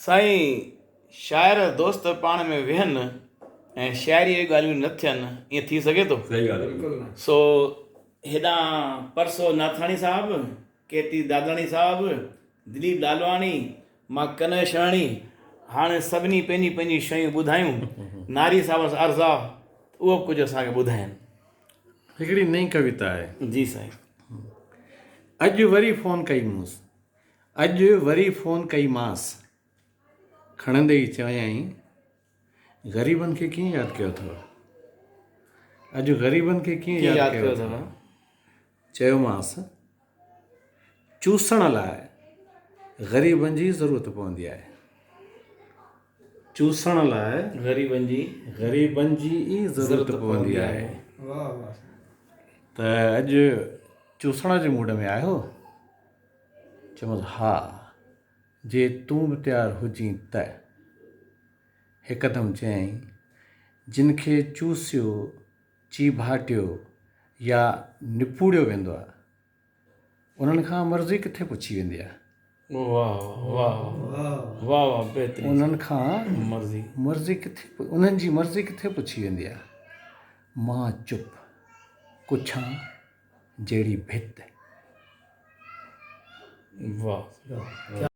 سائين شاعر دوست پاڻ ۾ ويهن ۽ شاعري جون ڳالهيون نه ٿين ائين ٿي سگهي ٿو؟ صحيح ڳالهه آهي بلڪل. سو هيڏانهن پرسو ناٿاڻي صاحب، ڪيتي داداڻي صاحب، دليپ لالواڻي، مان ڪنهن شهڻي، هاڻي سڀني پنهنجي پنهنجي شيون ٻڌايون، ناري صاحب سان عرض آ ته اهو به ڪجهه اسان کي ٻڌائين. هڪڙي نئين ڪويتا آهي. جي سائين. اڄ وري فون ڪئي مونس. اڄ وري فون ڪئي مانس. کڻندي ئي چيائين، غريبن کي ڪيئن ياد ڪيو اٿو؟ اڄ غريبن کي ڪيئن ياد ڪيو اٿو؟ چيومانس، چوسڻ لاء غريبن جي ضرورت پوندي آهي. چوسڻ لاء غريبن جي غريبن جي ئي ضرورت پوندي آهي. ته اڄ چوسڻ جي موڊ ۾ آهيو؟ چيومانس، ها، جي تون به تيار هجين ته. هڪدم چيائين، جن کي چوسيو، چيڀاٽيو يا نپوڙيو ويندو آهي، انهن کان مرضي ڪٿي پڇي ويندي آهي. واه واه واه واه بهترين. انهن کان مرضي مرضي ڪٿي انهن جي مرضي ڪٿي پڇي ويندي آهي. مان چپ، ڪڇان جهڙي ڀت. واه.